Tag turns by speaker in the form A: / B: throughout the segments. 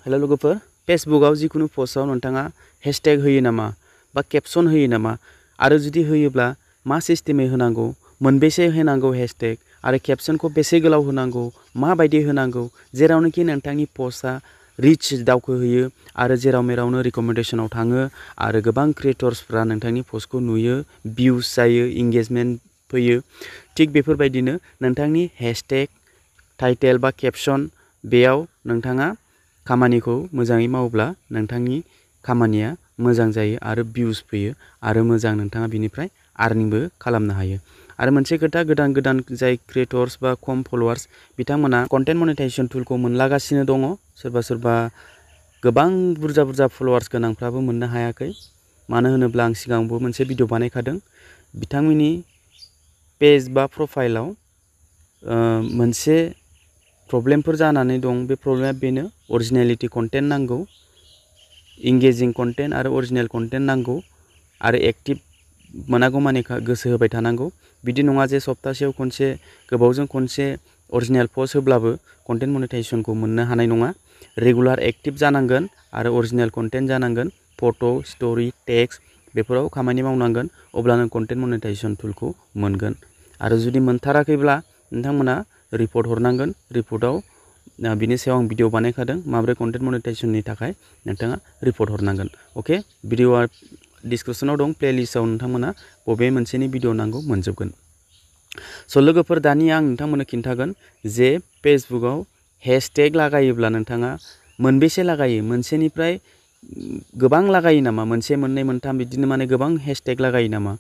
A: Hello लोगोफोर फेसबुकआव जिकुनु पोस्टआव नोंथाङा हेशटेग होयो नामा बा कैप्शन होयो नामा आरो जुदि होयोब्ला मा सिस्टेमै होनांगौ मोनबेसे होनांगौ हेशटेग आरो कैप्शनखौ बेसे गोलाव होनांगौ माबायदि होनांगौ जेरावनोखि नोंथांनि पोस्टआ रिच दावखोहोयो आरो जेराव मेरावनो रिकमेन्डेशनाव थाङो आरो गोबां क्रिएटर्सफ्रा नोंथांनि पोस्टखौ नुयो भिउस जायो इंगेजमेन्ट फैयो थिग बेफोरबायदिनो नोंथांनि हेशटेग टाइटेल बा कैप्शन बेयाव नोंथाङा खामानिखौ मोजाङै मावोब्ला नोंथांनि खामानिया मोजां जायो आरो भिउस फैयो आरो मोजां नोंथाङा बिनिफ्राय आर्निंबो खालामनो हायो आरो मोनसे खोथा गोदान जाय क्रिएटर्स बा खम फलोवार्स बिथांमोना कन्टेन्ट मनेटाइजेशन टुलखौ मोनलागासिनो दङ सोरबा गोबां बुरजा फलोवार्स गोनांफ्राबो मोननो हायाखै मानो होनोब्ला आं सिगाङावबो मोनसे भिडिअ बानायखादों बिथांमोननि पेज बा प्रफाइलाव मोनसे प्रब्लेमफोर जानानै दं बे प्रब्लेमा बेनो अरिजिनेलिटी कन्टेन्ट नांगौ इंगेजिं कन्टेन्ट आरो अरिजिनेल कन्टेन्ट नांगौ आरो एक्टिभ मोनागौ माने गोसो होबाय थानांगौ बिदि नङा जे सप्तासेयाव खनसे गोबावजों खनसे अरिजिनेल पोस्ट होब्लाबो कन्टेन्ट मनेटाइजेशनखौ मोननो हानाय नङा रेगुलार एक्टिभ जानांगोन आरो अरिजिनेल कन्टेन्ट जानांगोन फट' स्टोरी टेक्स्ट बेफोराव खामानि मावनांगोन अब्लानो कन्टेन्ट मनेटाइजेशन टुलखौ मोनगोन आरो जुदि मोनथाराखैब्ला नोंथांमोना रिपर्ट हरनांगोन रिपर्टआव बिनि सायाव आं भिडिअ बानायखादों माब्रै कन्टेन्ट मनेटाइजेशननि थाखाय नोंथाङा रिपर्ट हरनांगोन अके भिडिअआ डिसक्रिप्शनाव दं प्लेलिस्टआव नोंथांमोना बबे मोनसेनि भिडिअ नांगौ मोनजोबगोन स' लोगोफोर दानिया आं नोंथांमोननो खिन्थागोन जे फेसबुकआव हेशटेग लागायोब्ला नोंथाङा मोनबेसे लागायो मोनसेनिफ्राय गोबां लागायो नामा मोनसे मोननै मोनथाम बिदिनो माने गोबां हेशटेग लागायो नामा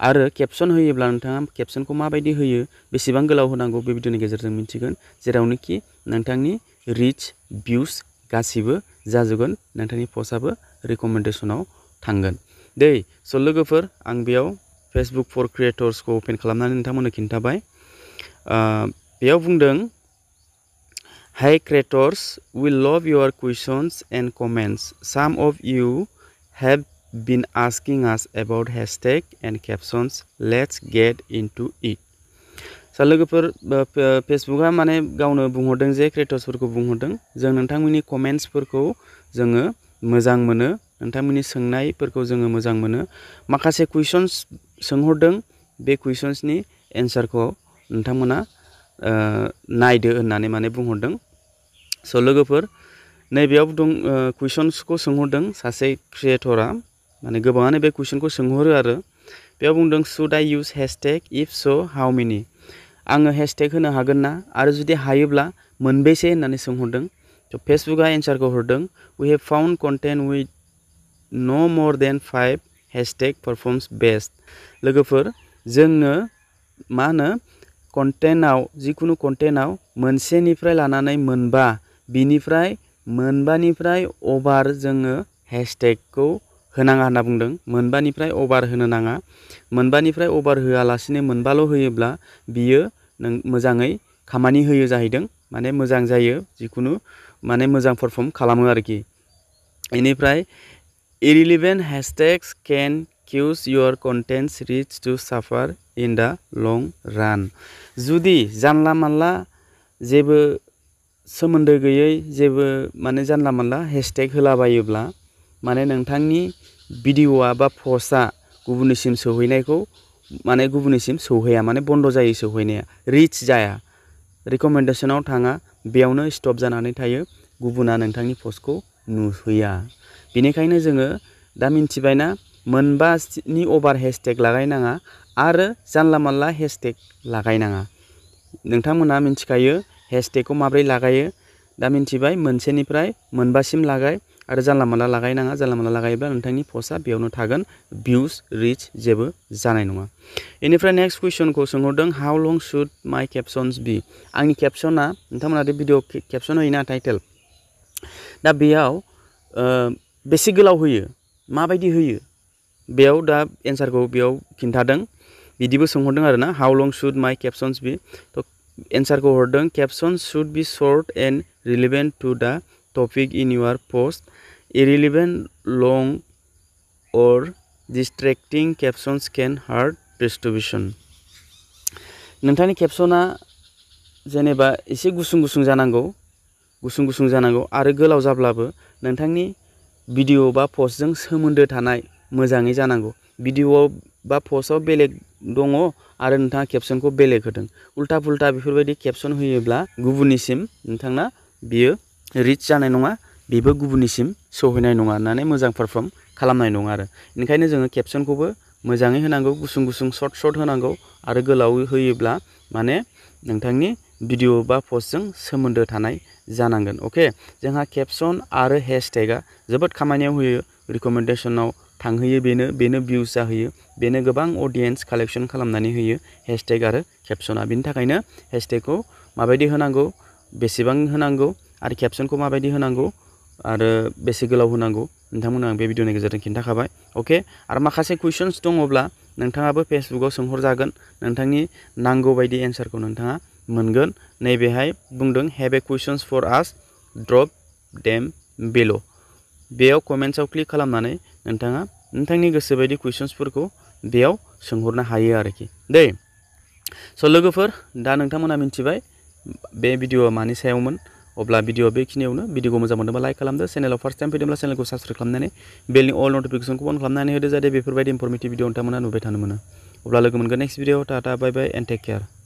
A: आरो कैप्शन होयोब्ला नोंथाङा कैप्शनखौ माबायदि होयो बेसेबां गोलाव होनांगौ बे भिडिअनि गेजेरजों मिन्थिगोन जेरावनोखि नोंथांनि रिच भिउस गासिबो जाजोबगोन नोंथांनि पोस्टआबो रिकमेन्डेशनाव थांगोन स' लोगोफोर आं बेयाव फेसबुक फर क्रिएटर्सखौ अपेन खालामनानै नोंथांमोननो खिन्थाबाय बेयाव बुंदों हाय creators we love your questions and comments some of you have been asking us about hashtag and captions let's get into it सा लोगोफोर फेसबुकआ माने गावनो बुंहरदों जे क्रिएटर्सफोरखौ बुंहरदों जों नोंथांमोननि कमेन्ट्सफोरखौ जोङो मोजां मोनो नोंथांमोननि सोंनायफोरखौ जोङो मोजां मोनो माखासे कुइसन्स सोंहरदों बे कुइसन्सनि एन्सारखौ नोंथांमोना नायदो होननानै माने बुंहरदों स' लोगोफोर नैबेयाव दं कुइसन्सखौ सोंहरदों सासे क्रिएटरा माने गोबाङानो बे कुइसनखौ सोंहरो आरो बेयाव बुंदों should I use hashtag if so how many आङो हेशटेग होनो हागोन ना आरो जुदि हायोब्ला मोनबेसे होननानै सोंहरदों थ' फेसबुकआ एन्सारखौ हरदों we have found content with no more देन 5 हेशटेग परफर्म्स बेस्ट लोगोफोर जोंनो मा होनो कन्टेन्टआव जिकुनु कन्टेन्टआव मोनसेनिफ्राय लानानै मोनबा बिनिफ्राय मोनबानिफ्राय अभार जोङो हेशटेगखौ होनाङा होनना बुंदों मोनबानिफ्राय अभार होनो नाङा मोनबानिफ्राय अभार होआलासिनो मोनबाल' होयोब्ला बियो नों मोजाङै खामानि होयो जाहैदों माने मोजां जायो जिकुनु माने मोजां परफर्म खालामो आरोखि बेनिफ्राय irrelevant hashtags can cause your contents reach to suffer in the long run जुदि जानला मानला जेबो सोमोन्दो गैयै जेबो माने जानला मानला हेशटेग होलाबायोब्ला माने नोंथांनि भिडिअआ बा पस्टआ गुबुननिसिम सौहैनायखौ माने गुबुननिसिम सौहैया माने बन्द जायो सौहैनाया रिच जाया रिकमेन्डेशनाव थाङा बेयावनो स्टप जानानै थायो गुबुना नोंथांनि पस्टखौ नुहैया बेनिखायनो जोङो दा मिन्थिबायना मोनबानि अभार हेशटेग लागायनाङा आरो जानला मानला हेशटेग लागायनाङा नोंथांमोना मिन्थिखायो हेशटेगखौ माब्रै लागायो दा मिन्थिबाय मोनसेनिफ्राय मोनबासिम लागाय आरो जानला मानला लागायनाङा जानला मानला लागायोब्ला नोंथांनि पस्टआ बेयावनो थागोन भिउस रिच जेबो जानाय नङा बेनिफ्राय नेक्स्ट कुइसनखौ सोंहरदों हाउ लं शुड माय कैप्शन्स बी आंनि कैप्शना नोंथांमोना दे भिडिअ कैप्शन होयोना टाइटेल दा बेयाव बेसे गोलाव होयो माबायदि होयो बेयाव दा एन्सारखौ बेयाव खिन्थादों बिदिबो सोंहरदों आरो ना हाउ लं शुड माय कैप्शन्स बी थ' एन्सारखौ हरदों captions should be short and relevant to the topic in your post irrelevant long or distracting captions can hurt distribution नोंथांनि कैप्शना जेनेबा एसे गुसुं जानांगौ गुसुं गुसुं जानांगौ आरो गोलाव जाब्लाबो नोंथांनि भिडिअ बा पस्टजों सोमोन्दो थानाय मोजाङै जानांगौ। भिडिअ बा पस्टआव बेलेग दङ आरो नोंथाङा केप्सनखौ बेलेग होदों। उल्टा पुल्टा बेफोरबायदि केप्सन होयोब्ला गुबुननिसिम नोंथांना बियो रिच जानाय नङा, बेबो गुबुननिसिम सौहैनाय नङा होननानै मोजां पारफर्म खालामनाय नङा आरो। ओंखायनो जोङो केप्सनखौबो मोजाङै होनांगौ, गुसुं गुसुं सर्ट होनांगौ आरो गोलाव होयोब्ला माने नोंथांनि भिडिअ बा पस्टजों सोमोन्दो थानाय जानांगोन। अके, जोंहा केप्सन आरो हेशटेगआ जोबोद खामानियाव होयो, रिकमेन्डेसनाव थांहोयो, बेनो भिउस जाहोयो, बेनो गोबां अडियेन्स कालेक्सन खालामनानै होयो हेशटेग आरो केप्सना। बिनि थाखायनो हेशटेगखौ माबायदि होनांगौ, बेसेबां होनांगौ आरो केप्सनखौ माबायदि होनांगौ आरो बेसे गोलाव होनांगौ नोंथांमोननो आं बे भिडिअनि गेजेरजों खिन्थाखाबाय। अके, आरो माखासे कुइसन्स दङब्ला नोंथाङाबो फेसबुकाव सोंहरजागोन, नोंथांनि नांगौ बायदि एन्सारखौ नोंथाङा मोनगोन। नैबेहाय बुंदों हेभ ए कुइसन्स फर आस, ड्रप देम बिल'। बेयाव कमेन्ट्सआव क्लिक खालामनानै नोंथाङा नोंथांनि गोसो बायदि कुइसन्सफोरखौ बेयाव सोंहरनो हायो आरोखि दै। स' लोगोफोर, दा नोंथांमोना मिथिबाय बे भिडिअआ मानि सायावमोन। अब्ला भिडिअआ बेखिनियावनो। भिडिअखौ मोजां मोनदोंबा लाइक खालामदो, चेनेलाव फार्स्ट टाइम फैदोंब्ला चेनेलखौ साबस्क्राइब खालामनानै बेलनि अल नटिफिकेसनखौ अन खालामनानै होदो, जाहाथे बेफोरबायदि इनफरमेटिभ भिडिअ नोंथांमोना नुबाय थानो मोनो। अब्ला लोगो मोनगोन next video. Tata bye bye and take care.